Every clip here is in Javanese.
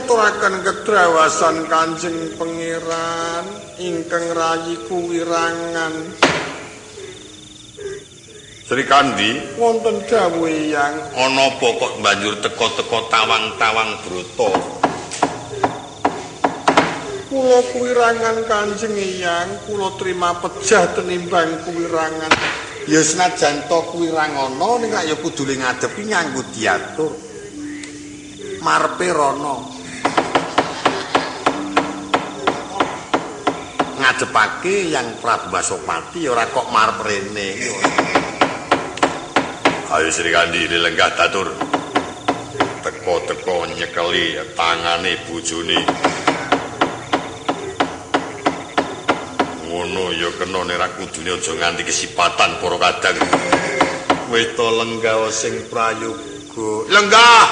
Ngaturaken kedrawasan Kanjeng Pangeran ingkang rayi kuwirangan. Srikandi, wonten dawuh Eyang. Ana apa kok banjur teka-teka tawang-tawang brata? Kula kuwirangan Kanjeng Eyang, kula trima pejah tenimbang kuwirangan. Ya senajan to kuwirangana ning ya kudu ngadepi nganggo diatur. Marepe rono. Ngadepake Yang Prabu Basopati ora kok marep rene. Ayo Srikandi lenggah datur. Teko-teko nyekeli tangane bojone. Ngono ya kena nek ra kudune aja nganti kesipatan para kadang. Wis to lenggah sing prayoga. Lenggah.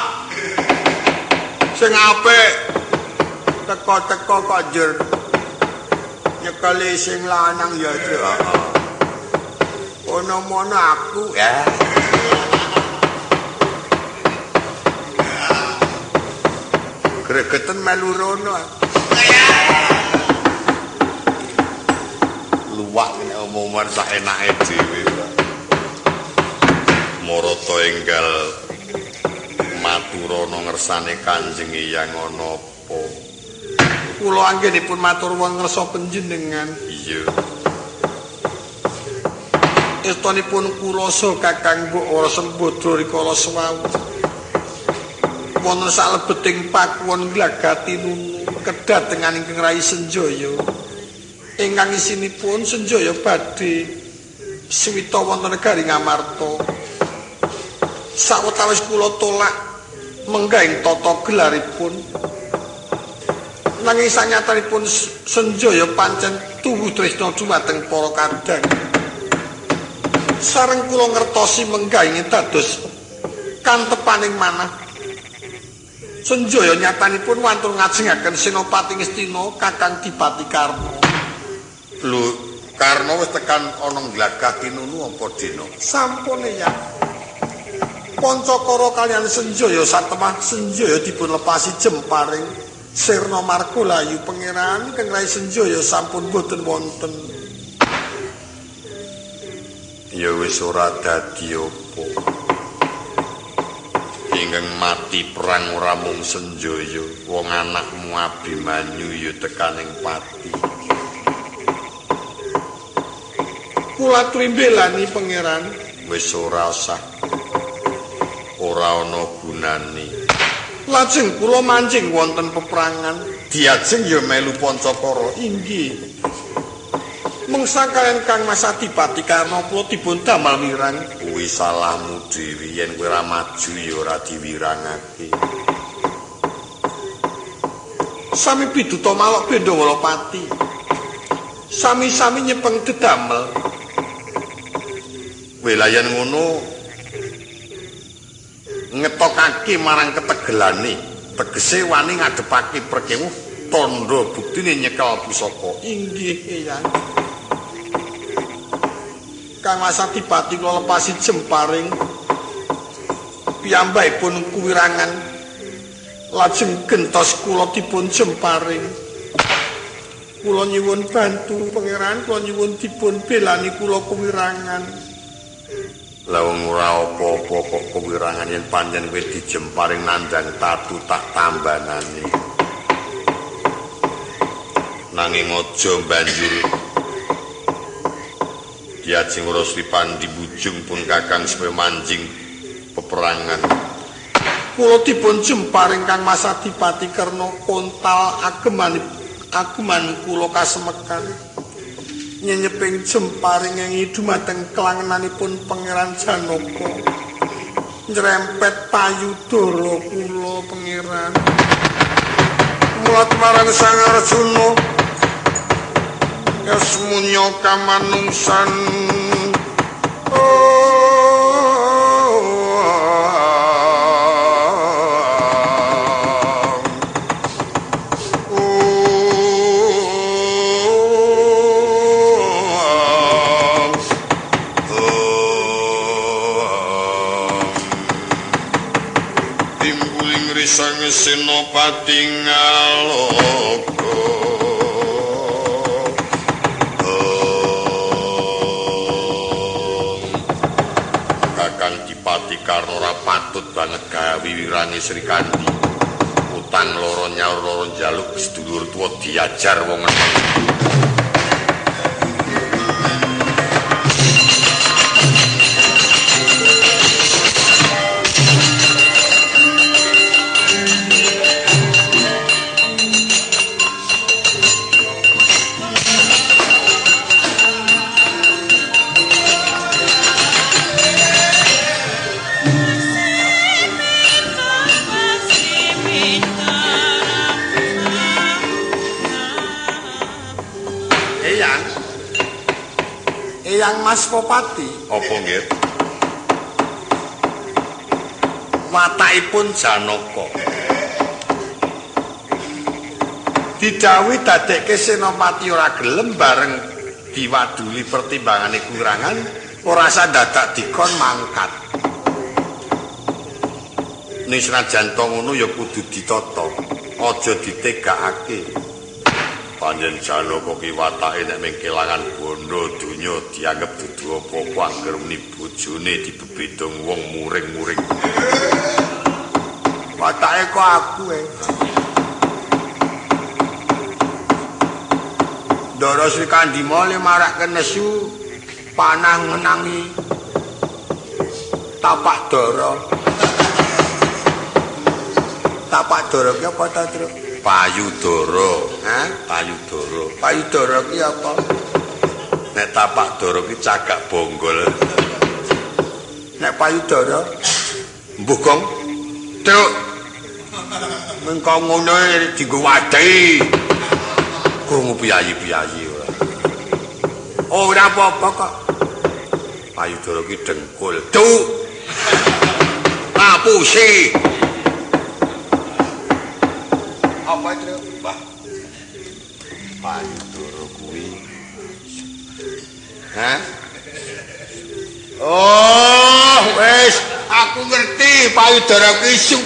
Sing apik. Teko-teko kok njur nyekeli sing lanang ya, Tru. Ono-mono aku ya. Gregeten melu rono. Luwak nek omongan sak enake dhewe. Marata enggal maturana ngersane Kanjeng Eyang ana apa? Kula anggenipun matur nuwun ngersa panjenengan. Iya. Estonipun kula saha Kakang Mbok Ora Sembadra rikala sewau. Wonten salebeting pakuwon Glagati Nunu kedatengan ingkang Rai Senjaya. Ingkang isinipun Senjaya badhe suwita wonten negari Ngamarta. Sawetawis kula tolak menggah ing tata gelaripun. Nanging sanyatanipun Senjaya pancen tuwuh tresna dumateng para kadang. Sareng kula ngertosi menggah ing dados kantepaning manah. Senjaya nyatanipun wantun ngajengaken Senopati Ngastina Kakang Dipati Karna. Lho, Karna wis tekan ana Glagah Tinunu apa dena? Sampun ya. Pancakara kaliyan Senjaya satemah Senjaya dipun lepasi jemparing sirna marga layu pangeran ingkang Rai Senjaya sampun boten wonten. Ya wis ora dadi apa. Ingkang mati perang ora mung Senjaya, wong anakmu Abimanyu ya tekaning pati. Kula trimbelani pangeran, wis ora usah. Ora ana gunane. Lajeng kula manjing wonten peperangan. Diajeng ya melu Pancakara. Inggih. Mengsa kaliyan Kang Mas Adipati Karna kula dipun damel wirang. Kuwi salahmu dhewe yen kowe ora maju ya ora diwirangake. Sami piduta malok Bendawalapati. Sami-sami nyepeng dedamel. Wilayan ngono ngetokake marang ketegelane, tegese wani ngadepake prekewuh tandha buktine nyekel pusaka. Inggih, Eyang. Kang Mas Adipati kula lepasi jemparing piyambakipun kuwirangan lajeng gentos kula dipun jemparing. Kula nyuwun bantu pangeran, kula nyuwun dipun belani kula kuwirangan. Lah wong ora apa-apa kok kuwirangan yen pancen kowe dijemparing nandang tatu tak tambanane. Nanging aja banjur diajeng ora Sri Pandi bujung pun Kakang supaya manjing peperangan. Kula dipun jemparing Kang Mas Adipati Karna kontal ageman kula kasemekan. Nyenyeping jemparing ing dumateng kelangenanipun Pangeran Janaka. Nyrempet payudara kula pangeran. Mulat marang Sang Arjuna yasmunya kamanungsan. Sang Senopati Ngaloka. Kakang Dipati Karna ora patut banget gawe wiwirange Srikandhi. Utang loro nyaur loro njaluk sedulur tuwa diajar wong enom. Eyang Mas Popati. Apa nggih? Watakipun Janaka. Didhawuhi dadekke Senopati ora gelem bareng diwaduli pertimbangane kurangan, ora dadak dikon mangkat. Ning senajan to ngono ya kudu ditata, aja ditegakake. Panjen Janaka ki watake nek mung kelangan bondo donya dianggep dudu apa-apa angger muni bojone dibebedong wong muring-muring. Watake kok aku e. Ndara Srikandhi male marake nesu panah ngenangi tapak dara. Tapak dara ki apa ta, Truk? Payudara. Hah? Payudara. Payudara ki apa? Nek tapak dara ki cagak bonggol. Nek payudara mbuh gong. Truk. Mengko ngono dienggo wadai. Krungu piyayi-piyayi ora. Ora apa-apa kok. Payudara ki dengkul. Truk. Ngapusi. Apa itu? Wah. Payudara kuwi. Hah? Oh, wis, aku ngerti payudara kuwi sup.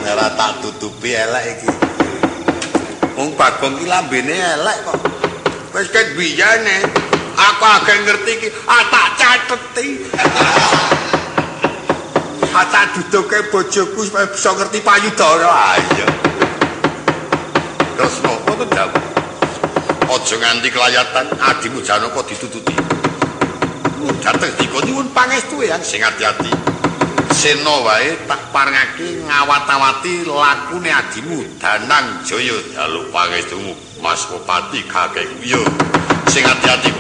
Nek ora tak tutupi elek iki. Wong Bagong ki lambene elek kok. Wis ket biyane. Aku agak ngerti iki, ah tak cateti. Ah tak duduke bojoku supaya bisa ngerti payudara. Ah iya. Kresna wonten dawuh. Aja nganti kelayatan adimu Janaka ditututi. Dhateng dika nyuwun pangestu yang sing ati-ati. Sena wae tak parengake ngawat-awati lakune adimu Danang Jaya jaluk pangestumu Mas Bupati kakekku. Iya. Sing ati-ati.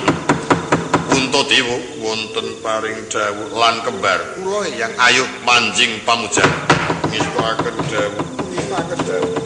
Puntadewa wonten paring dawuh lan kembar kula yang ayo manjing pamujan. Ngestuaken dawuh, ngestuaken dawuh.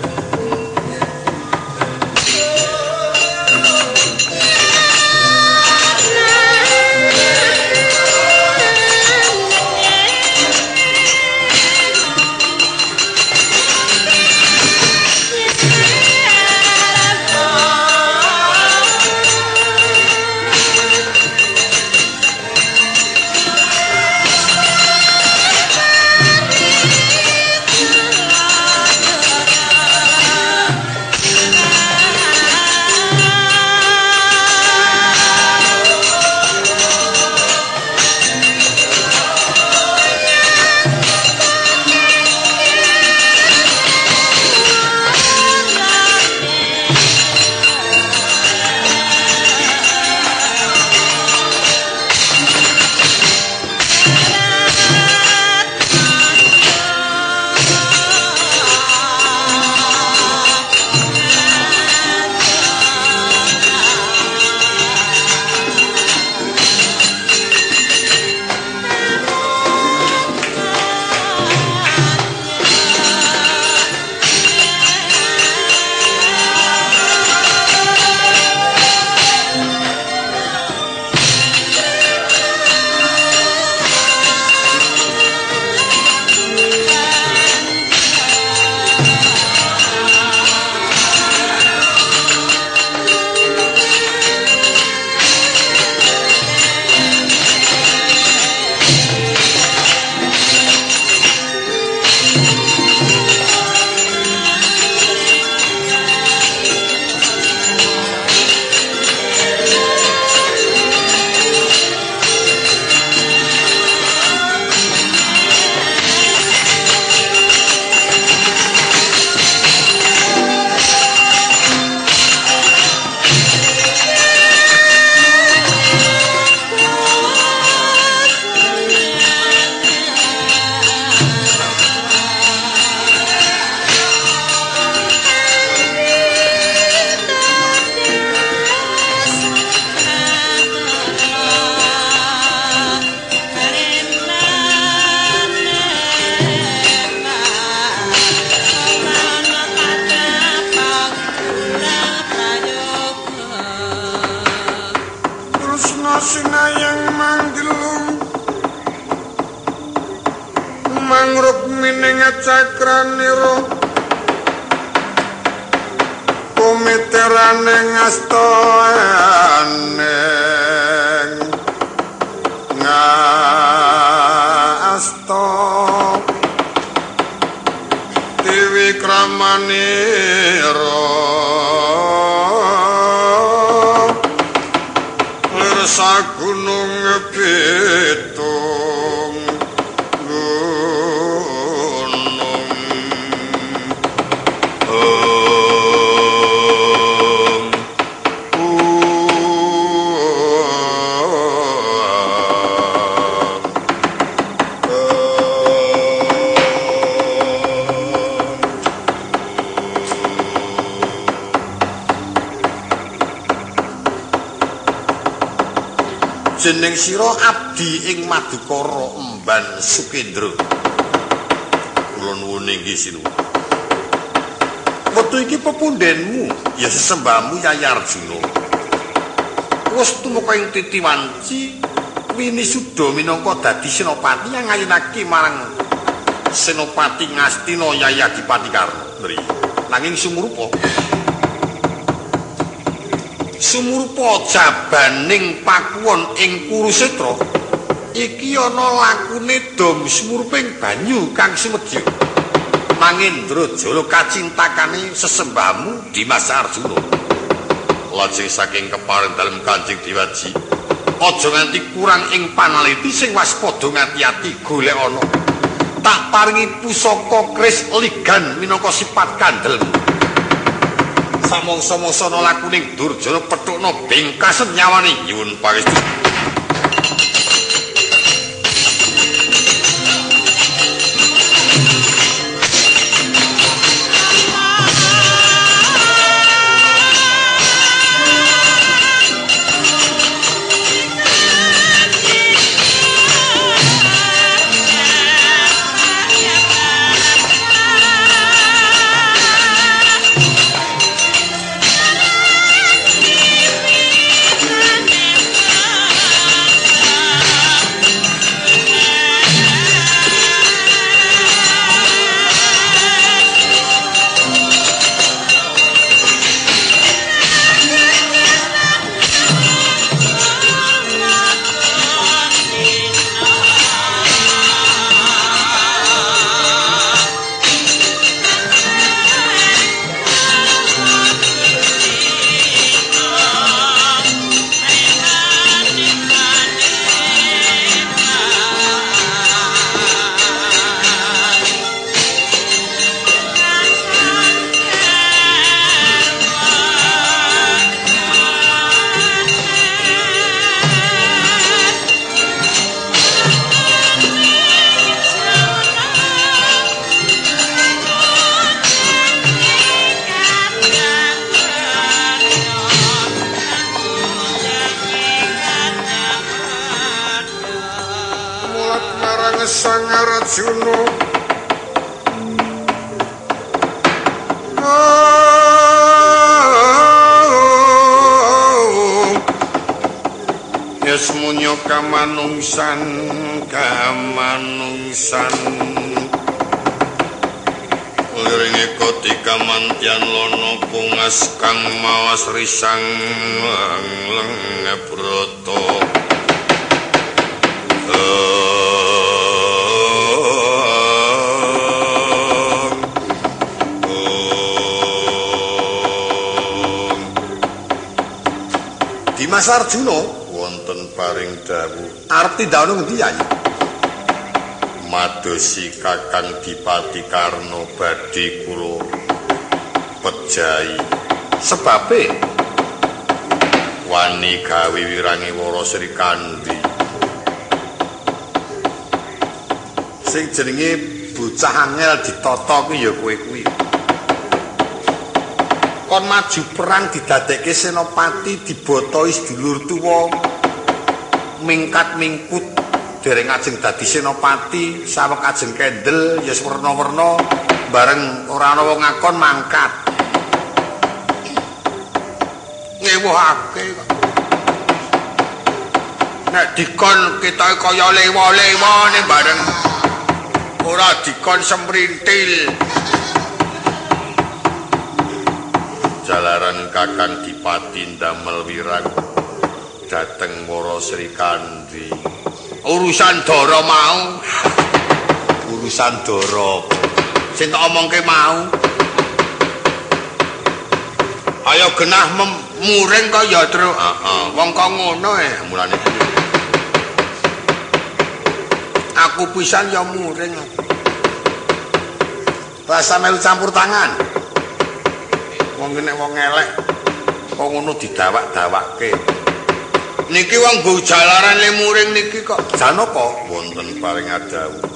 Hyang Rukmini ngecakranira kumiterane ngastane ngasta Dewi Kramanira lir sagunung pitung gunung. Jeneng sira abdi ing Madukara Emban Sukendra. Kula nuwun inggih sinuwun. Wektu iki pepundhenmu ya sesembahmu Yayi Arjuna. Wis tumeka ing titiwanci winisuda minangka dadi senopati yang ngayunake marang Senopati Ngastina Yayi Adipati Karna. Nanging sumurupa sumurupa jabaning pakuwon ing Kurusetra iki ana lakune dom sumuruping banyu kang sumedya Mangendra Jala kacintakane sesembahmu Dimas Arjuna. Lajeng saking kepareng dalem Kanjeng Dewaji, aja nganti kurang ing panaliti sing waspada ngati-ati golek ana. Tak paringi pusaka kris ligan minangka sifat kandelmu. Samangsa-mangsa ana lakuning Durjana pethukna bingkasen nyawane. Nyuwun pangestu. Sang Arjuna Yasmunyo kamanungsan kamanungsan liringe koti kamantian lono pungas kang mawas risang leng brata. Dimas Arjuna wonten paring dawuh arep tindakno ngendi Yayi? Madosi Kakang Dipati Karna badhe kula pejahi. Sebabe wani gawe wirange Wara Sri Kandi. Sing jenenge bocah angel ditata kuwi ya kowe kuwi. Kon maju perang didadekke senopati dibotoi sedulur tuwa mingkat mingkut dereng ajeng dadi senopati sawek ajeng kendel ya werna-werna bareng ora ana wong ngakon mangkat ngewuhake kok nek dikon ketoke kaya lewa-lewane bareng Ora dikon semrintil. Jalaran Kakang Dipati ndamel wirang dhateng Wara Srikandhi. Urusan Dara mau. Urusan Dara. Sing tak omongke mau. Ayo genah muring kok ya, Truk. Heeh, wong kok ngono mulane. Aku pisan ya muring. Rasa melu campur tangan. Wong nek wong elek kok ngono didawak-dawakke. Niki wong nggo jalaran le muring niki kok Janaka wonten paring adawuh.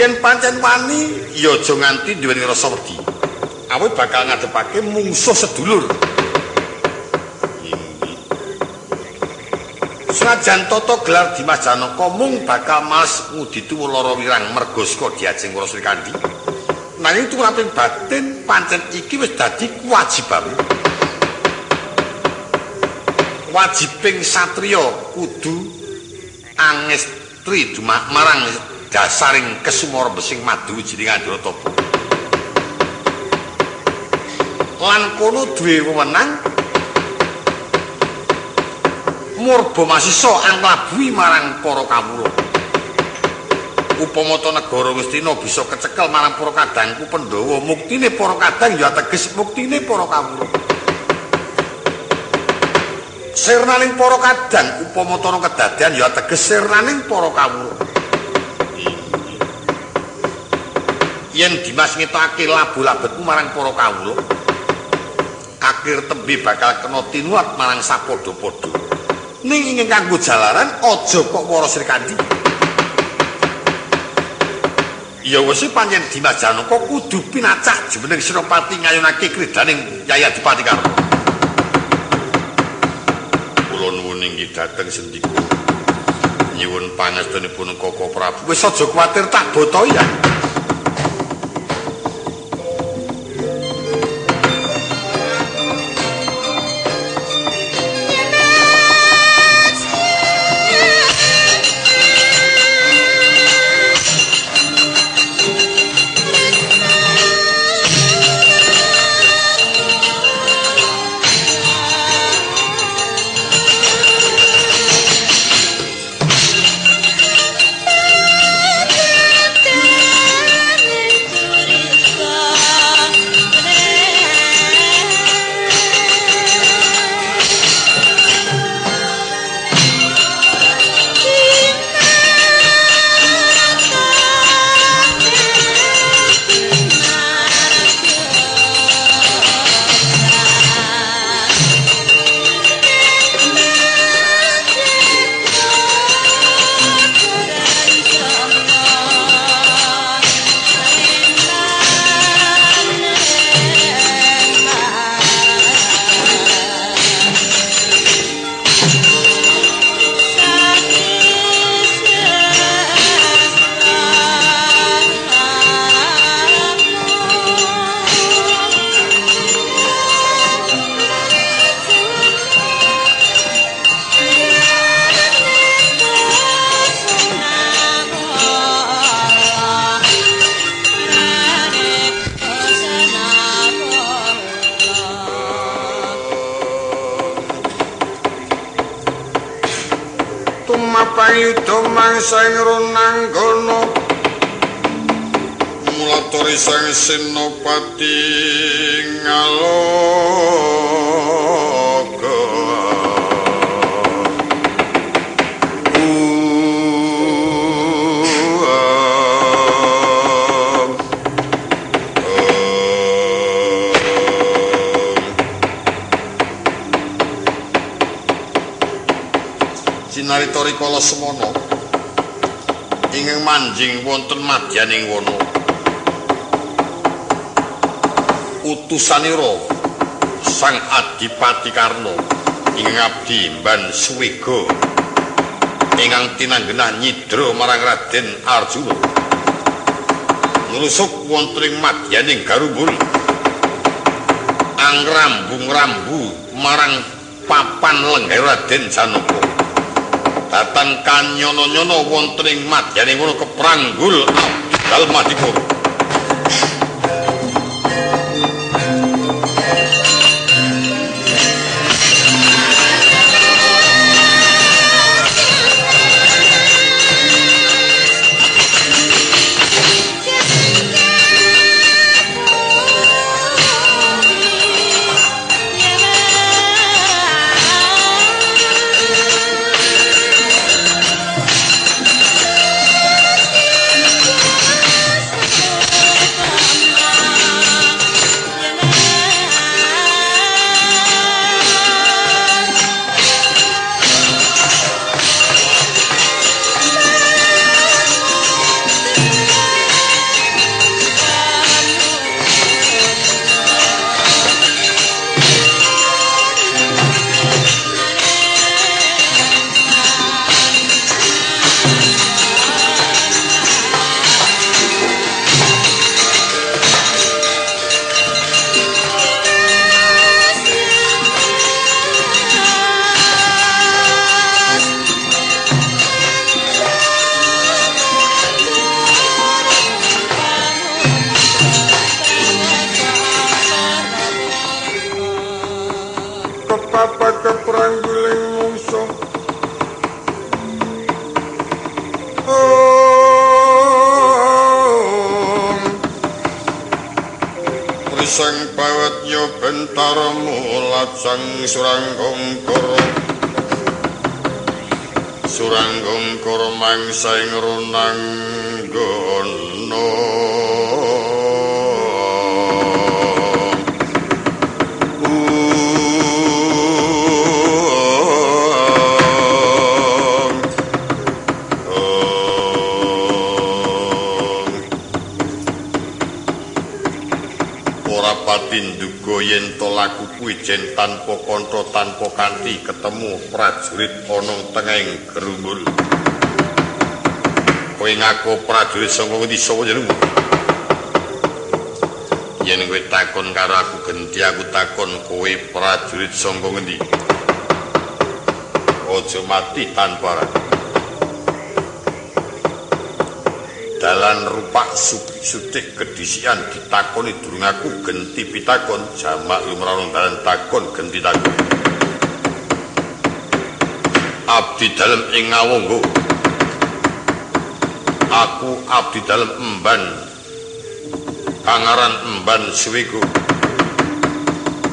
Yen pancen wani ya aja nganti duweni rasa wedi. Awit bakal ngadepake mungsuh sedulur. Senajan tata gelar Dimas Janaka mung bakal males nguditu lara wirang merga saka diajeng Wara Srikandhi. Nanging tumraping batin pancen iki wis dadi kewajibanmu. Wajibing satriya kudu angestri marang dasaring kesumara besing madu wijining Andratapa. Lan kono duwe wewenang murba masisa anglabuhi marang para kawula. Upama ta negara Ngastina bisa kecekel marang para kadangku Pandhawa, muktine para kadang ya teges muktine para kawula. Sirnaning para kadang upama ta kedadean ya teges sirnaning para kawula. Yen Dimas ngetokake labu-labetmu marang para kawula, akhir tembe bakal kena tinuat marang sapadha-padha. Ning ingkang kanggo jalaran aja kok Wara Srikandhi. Ya wis pancen Dimas Janaka kudu pinacah jumeneng Senopati ngayunake kridaning Yai Adipati Karna. Kula nuwun inggih dhateng sendika. Nyuwun pangestunipun Koko Prabu. Wis aja kuwatir tak boto ya. Tumapang mangsa ing ronanggana mulatori sang senopati ngaloga. Sinarita rikala semana ingkang manjing wonten madyaning wana utusanira Sang Adipati Karna ingkang abdi mban Suwega ingkang tinanggenah nyidra marang Raden Arjuna ngrusuk wonten ing madyaning Garumbul angrambung-rambu marang papan lenggah Raden Janaka. Datang kanyono-nyono wonten ing madyaning ngono kepranggul abdi dalem Madikara. Suranggongkara Suranggongkara mangsa ing runanggana. Ora pati nduga yen to laku kuwi jen tanpa kanca tanpa kanthi ketemu prajurit ana tengahing gerumbul. Kowe ngaku prajurit saka ngendi sapa jenengmu? Yen kowe takon karo aku genti aku takon kowe prajurit saka ngendi? Aja mati tanpa arah. Dalan rupak sutik kedisian ditakoni durung aku genti pitakon jamak lumrah dalan takon genti takon. Abdi dalem ing Ngawangga. Aku abdi dalem emban kangaran emban Suwego.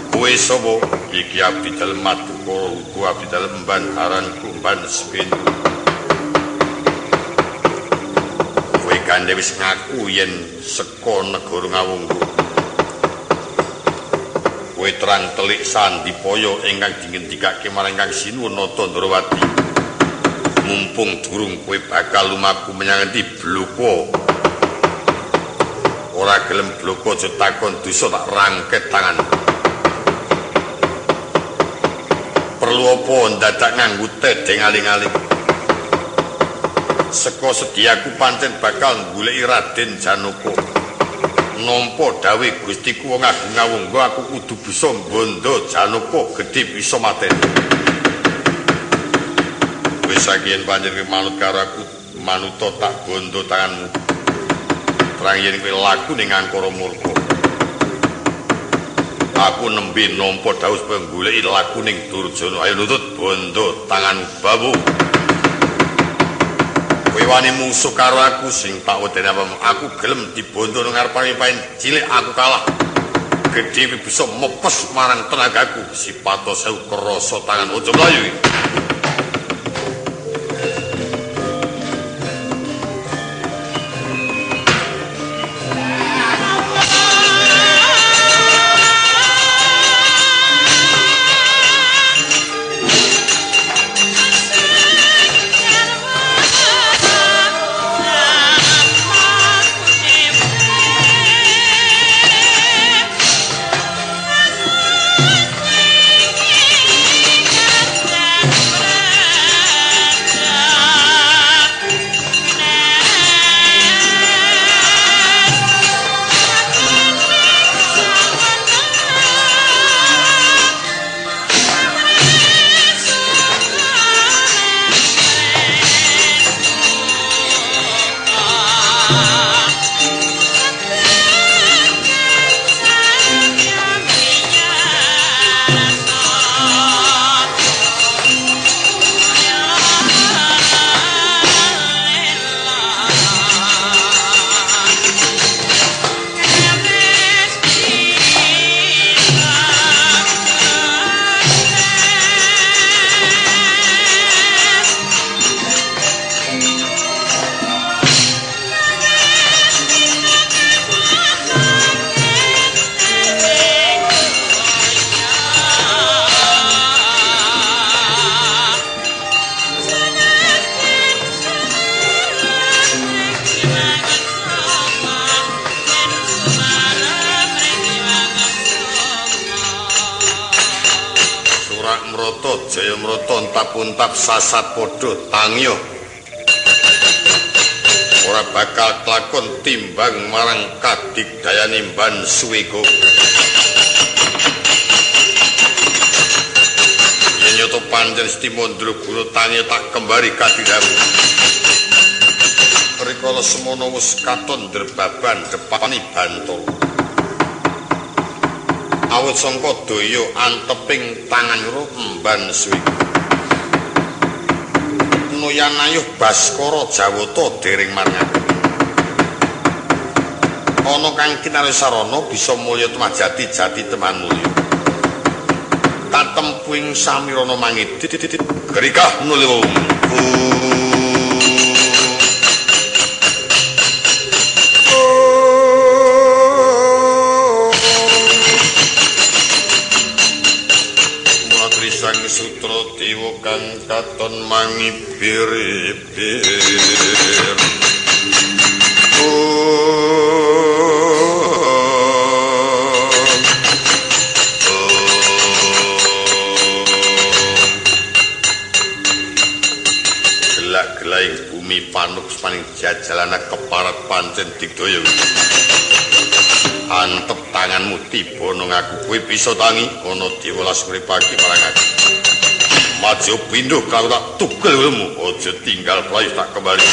Kowe sapa? Iki abdi dalem Madukara uga abdi dalem emban aranku Emban Suwego. Kandhe wis ngaku yen saka negara Ngawangga. Kowe terang telik sandipaya ingkang dingendikake marang Kang Sinuwun Nata Ndrawati. Mumpung durung kowe bakal lumaku menyang endi bloko. Ora gelem bloko aja takon dosa tak rangket tangan. Perlu apa ndadak nganggo tedheng aling-aling? Seka sediaku pancen bakal nggoleki Raden Janaka. Nampa dawuh Gustiku wong agung Ngawangga aku kudu bisa mbondo Janaka gedhe bisa mateni. Wis saiki yen panjenengan manut karo aku manuta tak bondo tanganmu. Terang yen kowe laku ning angkara murka. Aku nembe nampa dawuh supaya nggoleki laku ning Durjana. Ayo nutut bondo tanganmu babu. Kowe wani mungsuh karo aku sing tak wedeni apa? Aku gelem dibondo nang ngarepane paen cilik aku kalah. Gedhe bisa mepes marang tenagaku. Sipato sewu kerasa tangan aja mlayu. Yeah. Jayamrata Jayamrata untap-untap sasat padha tangyo. Ora bakal kelakon timbang marang kadigdayane Mban Suwega. Yen nyata pancen Siti Mandraguna tangi tak kembari kadiramu. Rikala semono wis katon drebaban depani bantul. Awit sangka daya anteping tangan loro Mban Suwega. Nuyanayuh Baskara Jawata dereng marang. Ana kang kinarya sarana bisa mulya tumajati jati teman mulya. Katempuing samirana mangidit gerikah nulung. Sang Sutra Dewa kang katon mangibir-ibir. Gelak-gelaing bumi panuk paning jajalana keparat pancen digdaya. Antep tanganmu tiba nang aku kowe bisa tangi ana diwelas ngripake marang aku. Maju pindho karo tak tugel ilmu, aja tinggal playu tak kembali.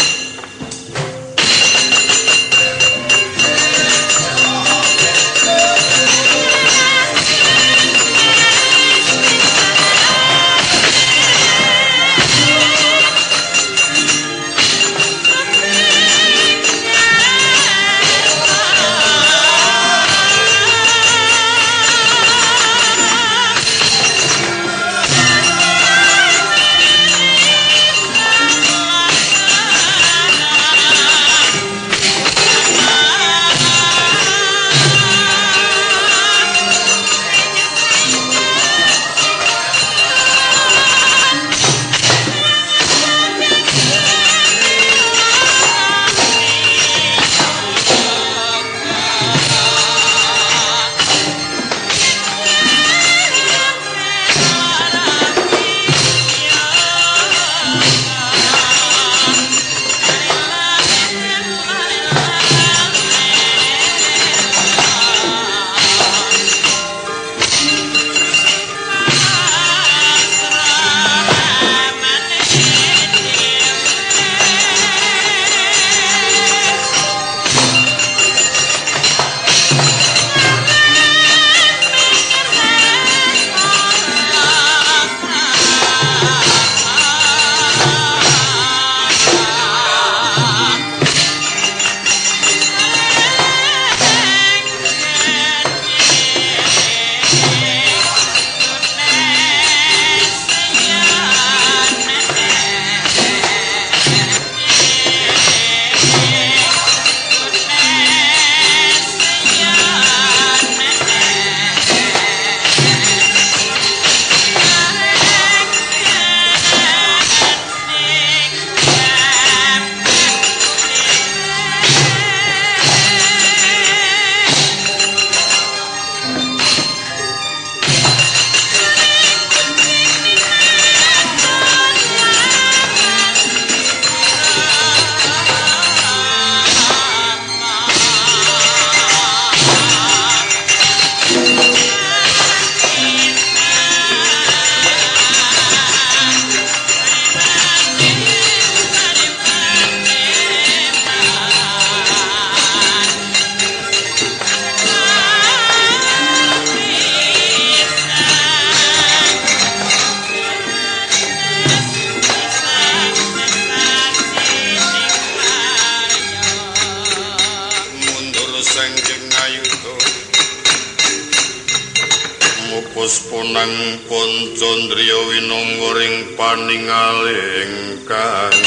Pusponang Pancandriya winangga ring paningaling kang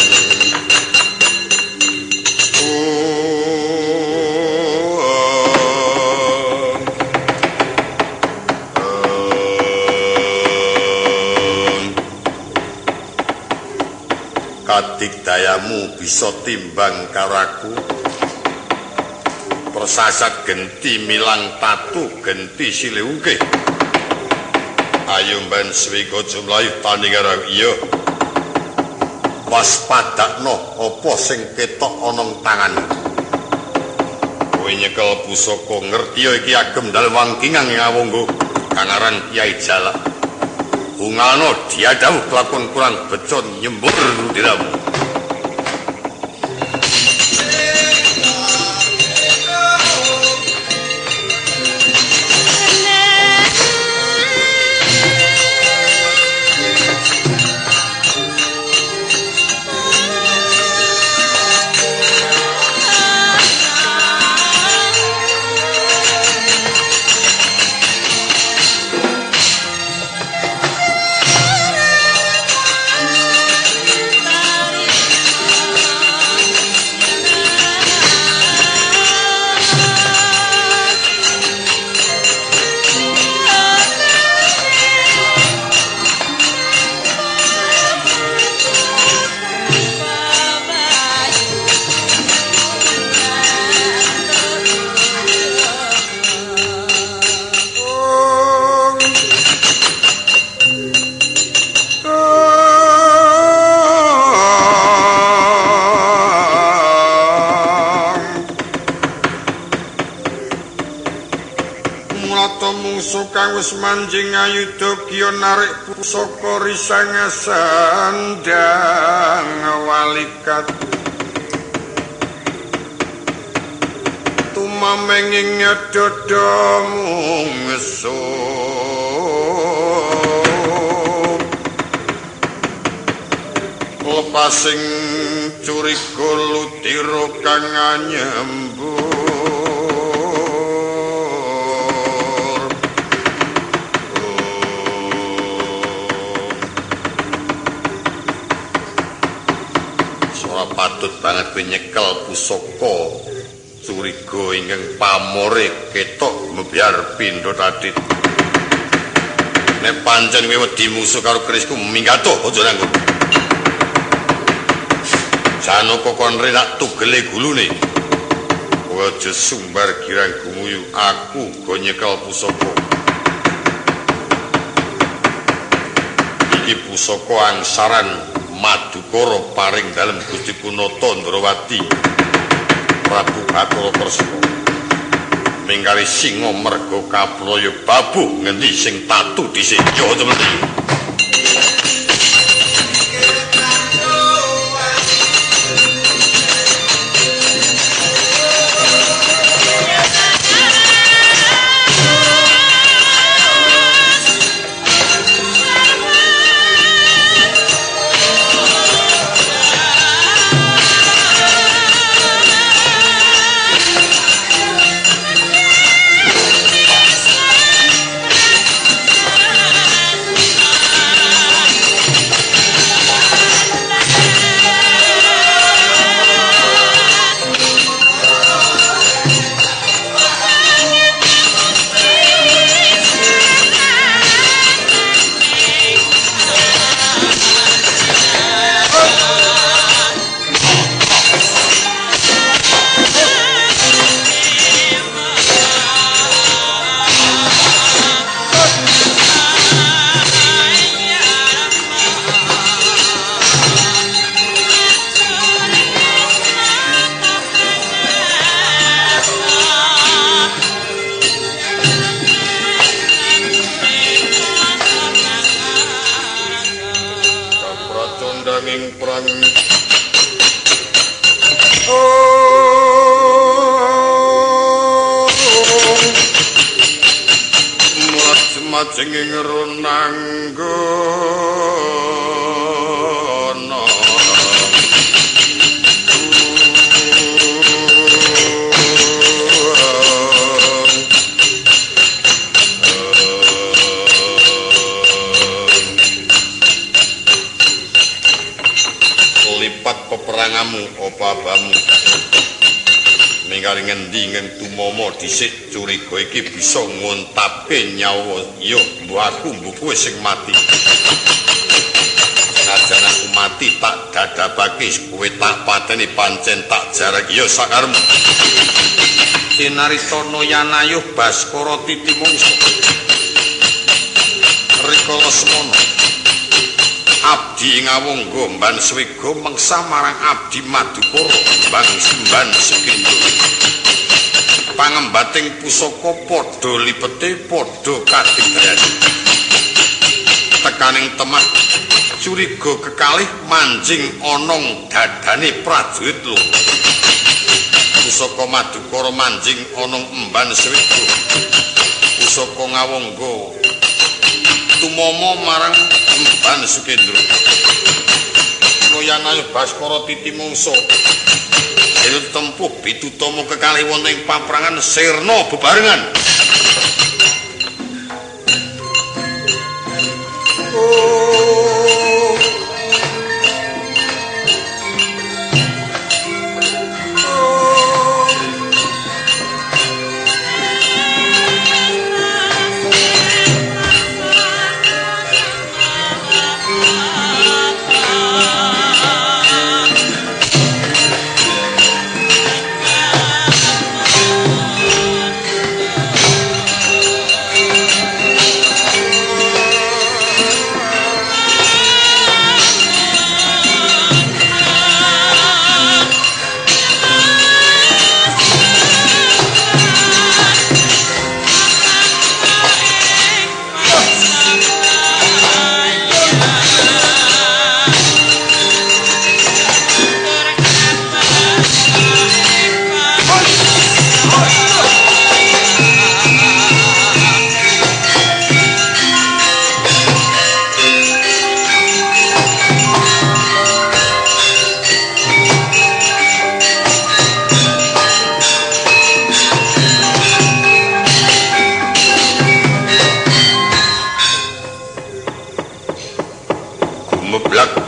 kadigdayamu bisa timbang karo aku. Persasat genti milang tatu genti silih ungkih. Ayo mben swiga jumlahi tanding karo iya. Waspadakno apa sing ketok ana tanganmu. Kowe nyekel pusaka ngerti ya iki agem dalem wangkingang ing Awangga kang aran Kyai Jalak. Ungalno diadhawuh kelakon kurang beca nyembur rudiramu. Kang wis manjing ayuda kiya narik pusaka risang sandang walikat tumamenging dada mungsuh lepasing curiga ludira kang anyembur. Patut banget kowe nyekel pusaka curiga ingkang pamore ketok mbiar pindha tadit. Nek pancen kowe wedi musuh karo kerisku minggat aja nanggung. Janaka kon renak tugele gulune. Kowe aja sumbar girang gumuyu, aku go nyekel pusaka. Iki pusaka angsaran Madukara paring dalem Gusti Kunata Ndrawati Prabu Bathara Kresna. Mingkari singa merga kaplaya babuh ngendi sing tatu dhisik ya temen. Majenging runanggana lipat peperangamu apa abamu mingkari ngendi ngeng tumomo dhisik curiga iki bisa ngontapke nyawa ya mbuh aku mbuh kowe sing mati. Senajan aku mati tak dadapake kowe tak pateni pancen tak jarek ya sakarmu. Cinaritana yanayuh Baskara titimungsa. rikala semono. Abdi Ngawangga Mban Swega mengsah marang abdi Madukara Mban Sukendra. Pangembating pusaka padha lipete padha kadigdayan. Tekaning temah curiga kekalih manjing ana dadane prajurit loro. Pusaka Madukara manjing ana Emban Swega. Pusaka Ngawangga tumama marang Emban Sukendra. Loyanayu Baskara titimungsa. Dene tempuh pitutama kekalih wonten ing paprangan sirna bebarengan.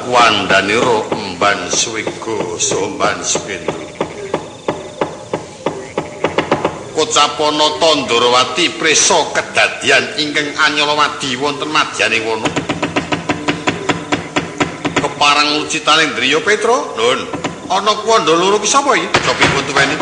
Wandanira Emban Swega saha Emban Sukendra. Kocapana Tandrawati prisa kedadian ingkang anyalawadi wonten madyaning wana. Kepareng ucitaning Driya Petra, Nun. Ana kuwanda loro ki sapa iki? Copipun tuweni.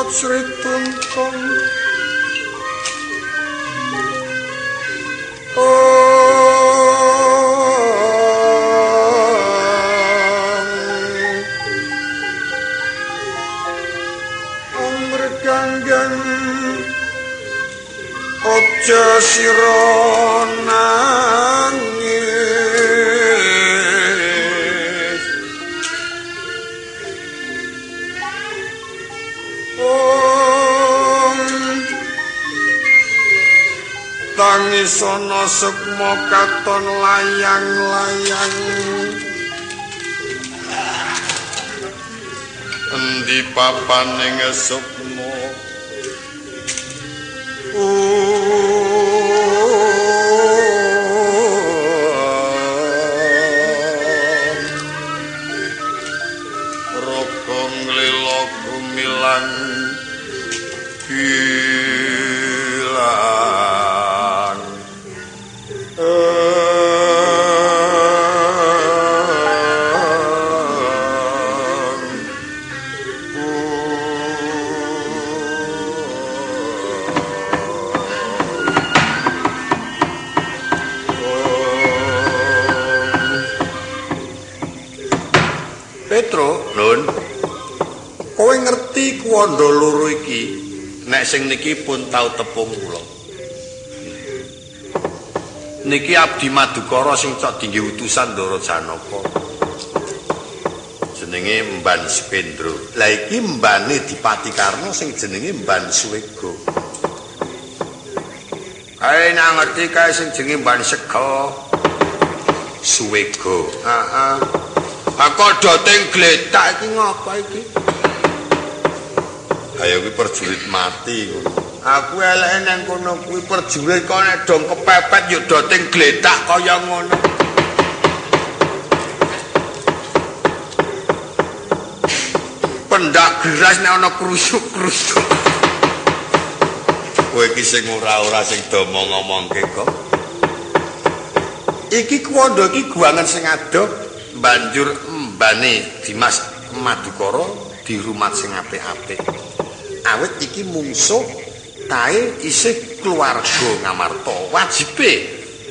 Sri Tuntun Om aja sira nangis. Tangisana sukma katon layang-layang. Endi papaning sukma? Raga nglila gumilang gilang. Petro, Nun, kowe ngerti kuwanda loro iki? Nek sing niki pun tau tepung kula. Niki abdi Madukara sing cok dingge utusan Ndara Janaka. Jenenge Mban Sependra. Lah iki mbane Dipati Karna sing jenenge Mban Suwega. Kae nang ngerti kae sing jenenge Mban Sega. Suwega. Heeh. Aku doting gletak iki ngapa iki? Ayo kuwi perjurit mati ngono. Aku eleke nang kono kuwi perjurit kok nek dong kepepet yo doting gletak kaya ngono. Pendak geras nek ana krusuk-krusuk. Kowe iki sing ora-ora sing do ngomongke kok. Iki kuwanda iki guwangan sing adoh banjur mbane Dimas Madukara dirumat sing apik-apik. Awit iki mungsuh kae isih keluarga Ngamarta. Wajibe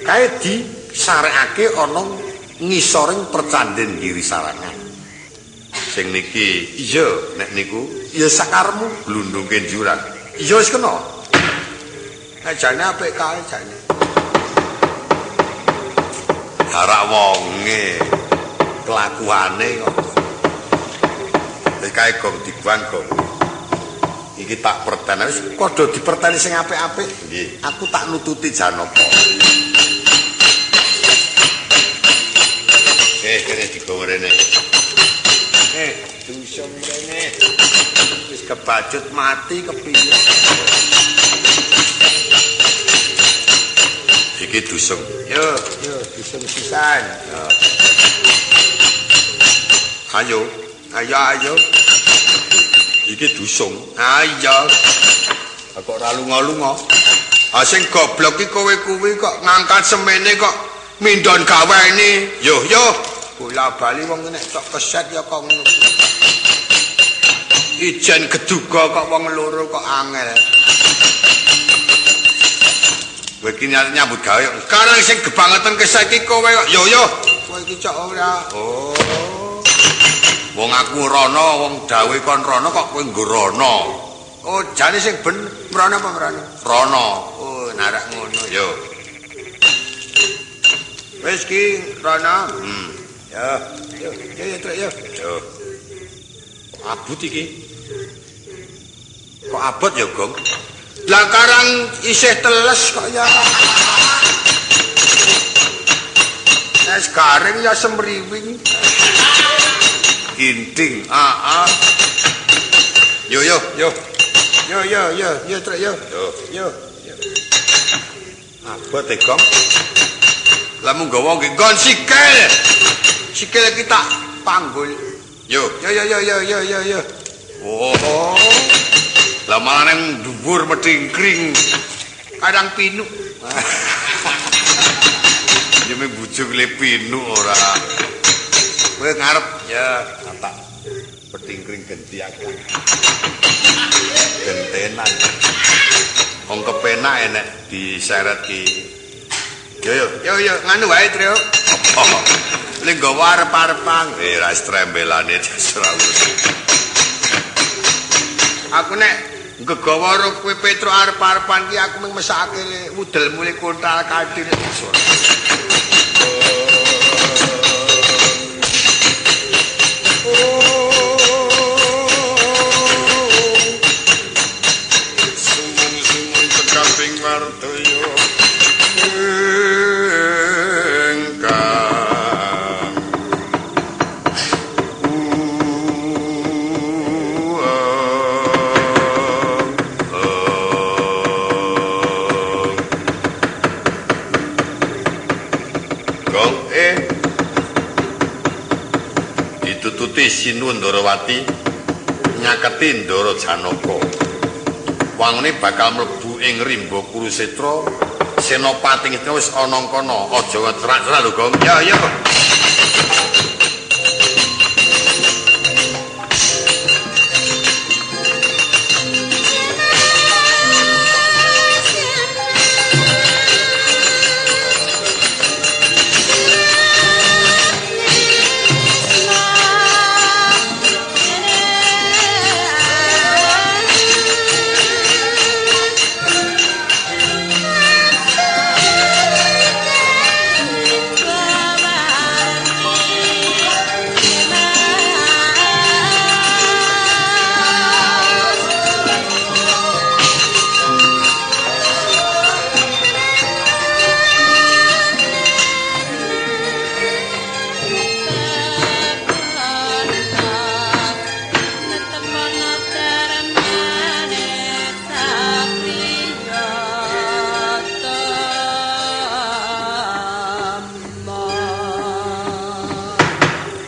kae disarekake ana ngisoring percandhen Giri Sarangan. Sing niki iya nek niku ya sakaremu glundungke jurang. Iya wis kena. Nek jane apik kae jane. Harak wonge kelakuane kok. Wis kae gong dibuang gong. Iki tak perteni wis padha diperteni sing apik-apik. Nggih. Aku tak nututi Janaka. Kene digawa rene. Dusung rene. Wis kebacut mati kepiye. Iki dusung. Yo, yo dusung sisan. Ayo, ayo, ayo. Iki dusung. Ayo. Kok ora lunga-lunga? Ah sing goblok iki kowe kuwi kok ngangkat semene kok mindon gaweni. Yo, yo. Bola bali wong nek tok keset ya kok ngono. Ijen geduga kok wong loro kok angel. Kowe iki nyambut gawe. Sekarang sing gebangetan keset iki kowe kok. Yo, yo. Kowe iki cok ora. Oh. Wong aku rono, wong dawuhe kon rono kok kowe nggo rono. Oh, jane sing ben mrono apa mrono? Rono. Oh, narak ngono. Yo. Wis ki rono. Ya, yo, yo, yo, trek yo. Yo. Abot iki. Kok abot ya, Gong? Lah karang isih teles kok ya. Es garing ya semriwing. Ginting, heeh. Yo yo yo. Yo yo yo, yo trek yo. Yo. Yo. Yo. Abot e, Gong. Lah mung gawa nggih nggon sikil. Sikil iki tak panggul. Yo. Yo yo yo yo yo yo yo. Oh. Lah malah nang dhuwur methingkring. Kadang pinuk. Ya mung bujung le pinuk ora. Kowe ngarep ya tak petingkring genti aku. Gentenan. Wong kepenak enek diseret ki. Yo yo yo yo nganu wae Trio. Apa? Le nggawa arep-arepan. Ra strembelane ora urus. Aku nek nggawa karo kowe Petro arep-arepan ki aku mung mesake udelmu le kontal kanthil. Sumun-sumun cekaping wardaya ingkang Gong ditututi Sinuwun Ndarawati nyaketi Ndara Janaka. Wangune bakal mlebu ing rimba Kurusetra. Senopati Ngastina wis ana kono. Aja cerak-cerak lho, Gong. Ya, ya. Bye.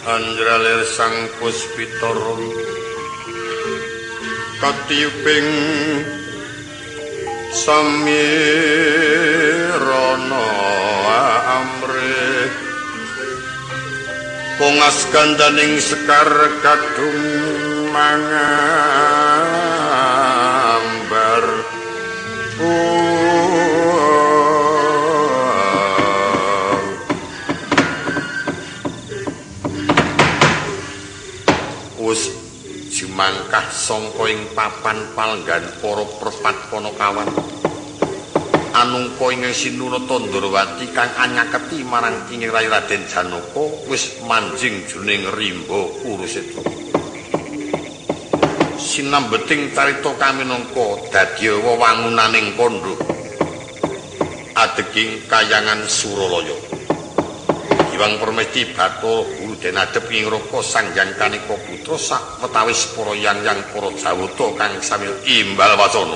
Andralir Sang Puspitara katiyuping samirana amrih pongas gandaning sekar kadung mangambar. Wus jumangkah sangka ing papan palenggan para perpat panakawan anungka ing Sinunata Ndrawati kang anyaketi marang ing Rayi Raden Janaka wis manjing jroning rimba Kurusetra. Sinambeting carita kaminangka dadya wewangunaning kandha adeging kayangan Suralaya. Hyang Permesti Bathara Guru den adhep ing Raka Sang Hyang Kanika Putra sawetawis para yang-yang para jawata kang sami imbal wacana.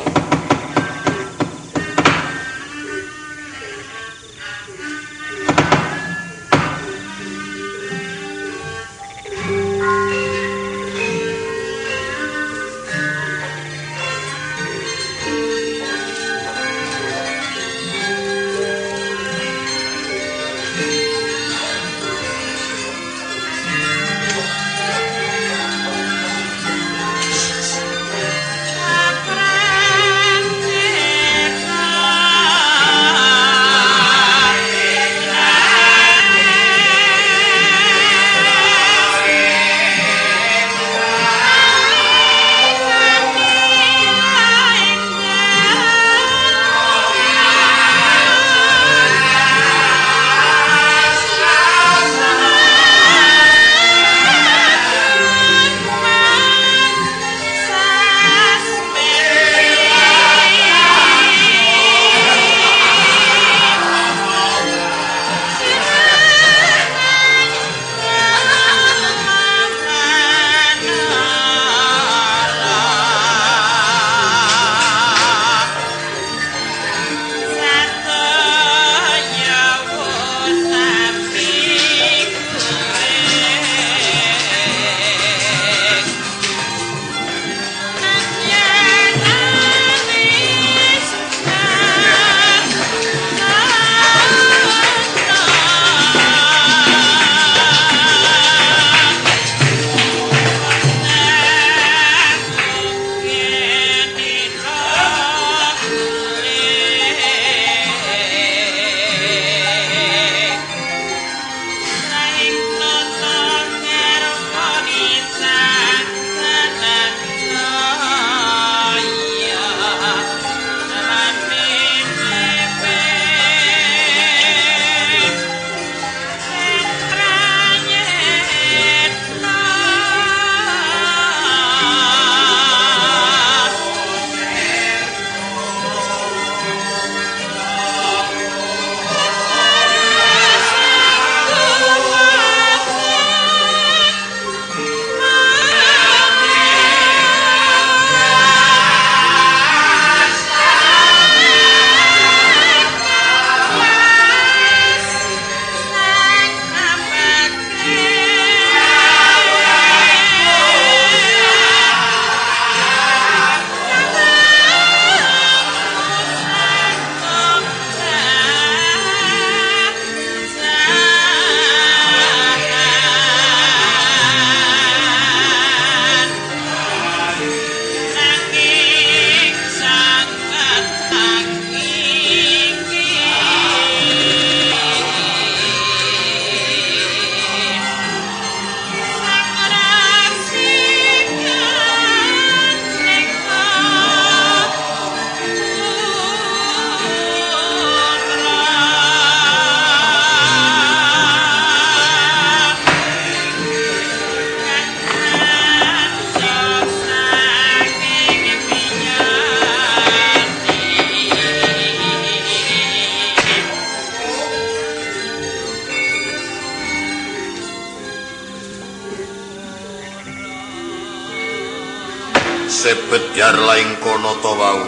Sebet yar laing kono to wau.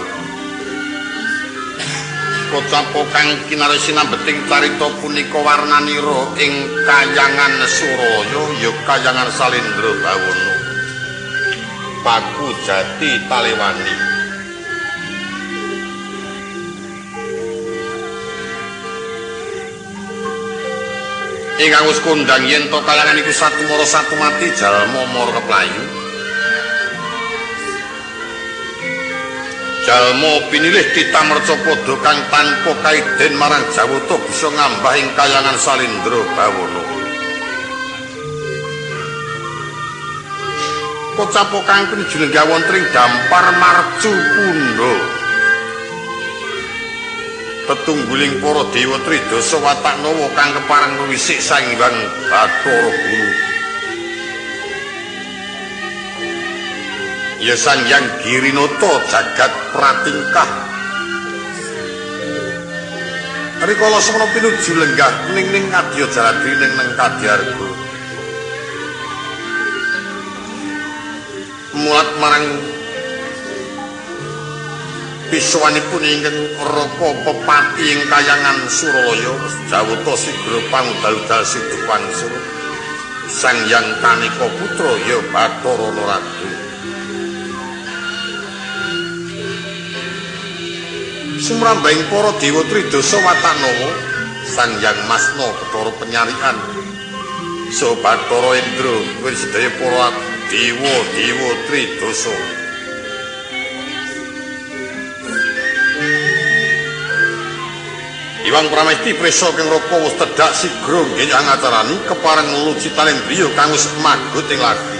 Pocapo kang kinarya sinambeting carita punika warnanira ing kayangan Suralaya ya kayangan Salindra Bawana. Paku Jati Talewani. Ingkang wis kondhang yen to kayangan iku satu mara satu mati jalma mara keplayu. Jalma pinilih titamercapada kang tanpa kaiden marang Jawata bisa ngambah ing kayangan Salindra Bawana. Pocapo kang pinuju lenggah wonten ing dampar marcu pundha. Tetungguling para dewa tridasa watak nawa kang kepareng ngwisik Sang Hyang Bathara Guru. Ya Sang Hyang Girinata jagat pratingkah. Rikala semana pinuju lenggah ning-ning kadya jaladri ning kadyarga. Mulat marang pisuwanipun ingkang Raka Pepati ing kayangan Suralaya Jawata sigra pangudal-udal Sidupangsa Sang Hyang Kanika Putra ya Bathara Narada. Sumrambahing para dewa tridasa watanawa Sang Hyang Masna Bathara Penyarikan saha Bathara Indra kuwi sedaya para dewa-dewa tridasa. Iwang Pramesti prisa keng Raka wis tedhak sigra nggih angacarani kepareng lucitaning driya kang wis magut ing lagi.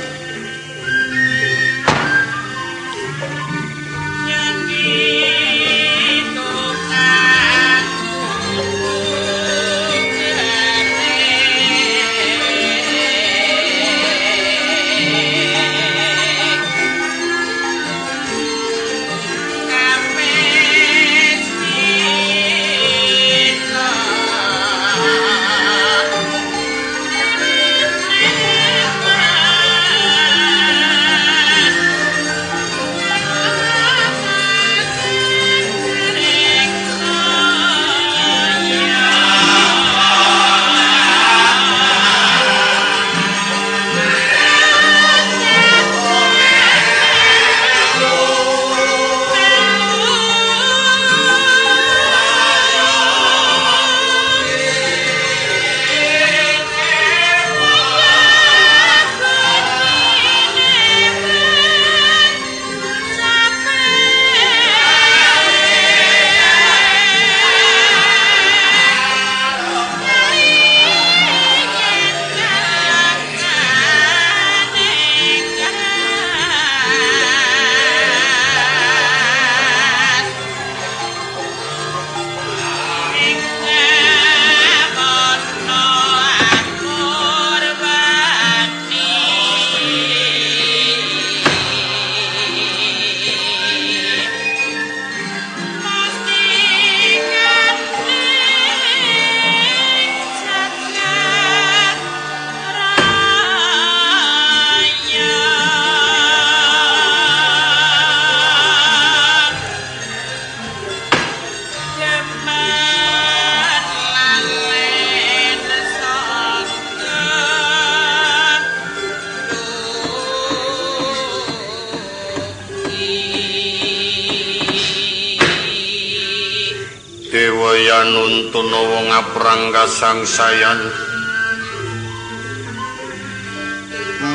Nuntuna wong aprang kasangsayan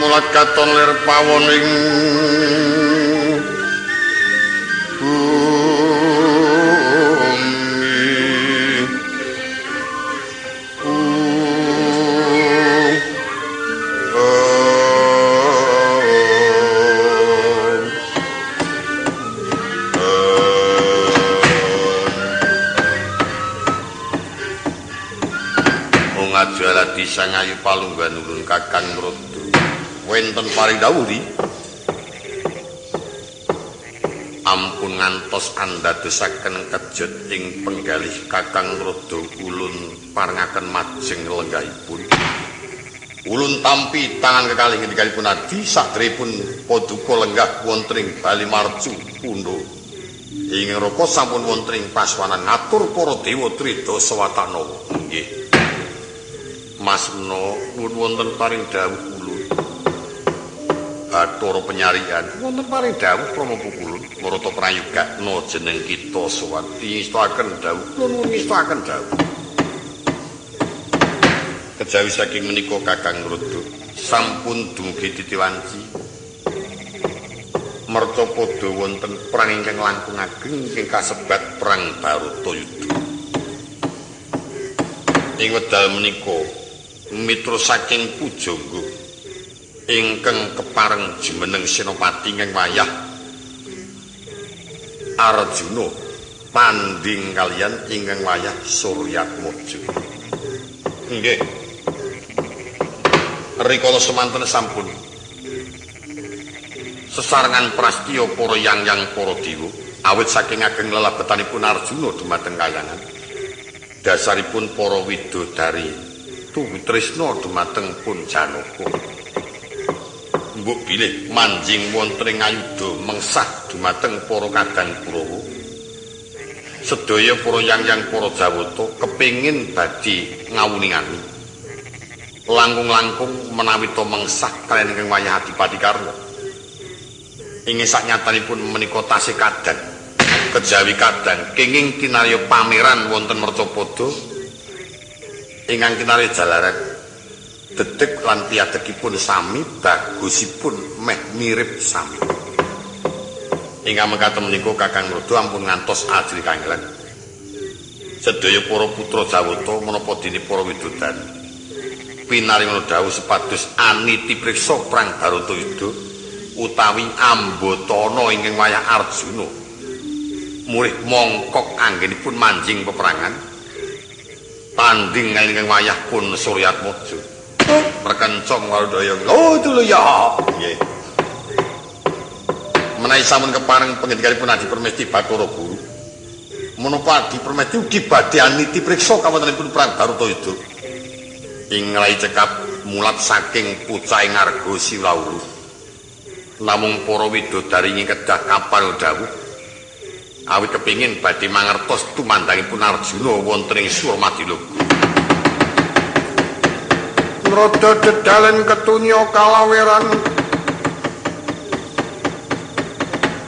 mulat katon lir pawon ing bumi. Ajaladi sangayu palungguhan ulun Kakang Rada. Wenten paring dawuh di. Ampun ngantos andadosaken kejut ing penggalih Kakang Rada ulun parengaken majeng lenggahipun. Ulun tampi tangan kekalih ngendikanipun adi sadèrèngipun paduka lenggah wonten ing Bali Marcu Pundha. Ing neraka sampun wonten ing paswanan ngatur para dewa Tridasa Watanawa. Nggih. Mas Meno nuwun wonten paring dawuh kula. Bathara penyarian wonten paring dawuh krama pukulun marata prayugakna jeneng kita sowan ngestakaken dawuh kula nuwun ngestakaken dawuh. Kejawi saking menika Kakang Ruduk sampun dumugi titiwanci mercapada wonten perang ingkang langkung ageng ingkang kasebat Perang Baratayuda. Ing wekdal menika mitra saking pujangga ingkang kepareng jumeneng senopati ingkang wayah Arjuna tandhing kaliyan ingkang wayah Suryatmaja. Nggih. Rikala semanten sampun sesarengan prastiya para yang-yang para dewa awit saking ageng lelabetanipun Arjuna dumateng kayangan. Dasaripun para widodari tuhu tresna dumateng pun Janaka. Mbok bilih manjing wonten ing ayuda mengsah dumateng para kadang Kurawa. Sedaya para yang-yang para Jawata kepengin badhe ngawuningani. Langkung-langkung menawi to mengsah kaliyan ingkang wayah Adipati Karna. Ing saknyatanipun menika tasih kadang kejawi kadang kenging kinarya pameran wonten Mercapada ingkang kinarya jalaran dedeg lan piadegipun sami bagusipun meh mirip sami. Ingkang mekaten menika Kakang Ruduk ampun ngantos ajri kangelan. Sedaya para putra Jawata menapa dene para widodari pinaringan dawuh supados aniti priksa Perang Baratayuda utawi ambatana ingkang wayah Arjuna murih mongkok anggenipun manjing peperangan tandhing ingkang wayah pun Suryatmaja. Perkencong waldaya. Oh itu lho ya. Nggih. Menawi sampun kepareng pangendikanipun Adi Permesti Bathara Guru. Menapa Adi Permesti ugi badhe aniti priksa kawontenipun Perang Baratayuda. Ing rai cekap mulat saking pucahing arga Silaulu. Namung para widodari ing kedah kapal dawuh awit kepingin badhe mangertos tumandangipun Arjuna wonten ing Surmadiloga. Nrada dedalen ketunya kalaweran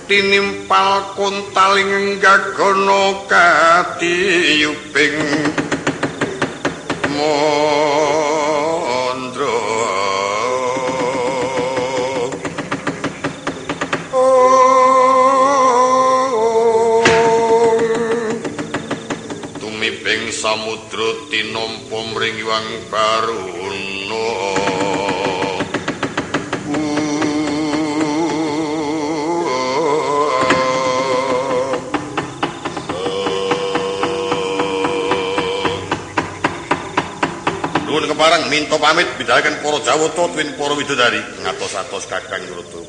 tinimpal kontaling gagana katiyuping mandra. Tumiping samudra tinampa mring Hyang Baruna. Nuwun kepareng minta pamit bidhalaken para Jawata tuwin para widodari ngatos-atos Kakang Ruduk.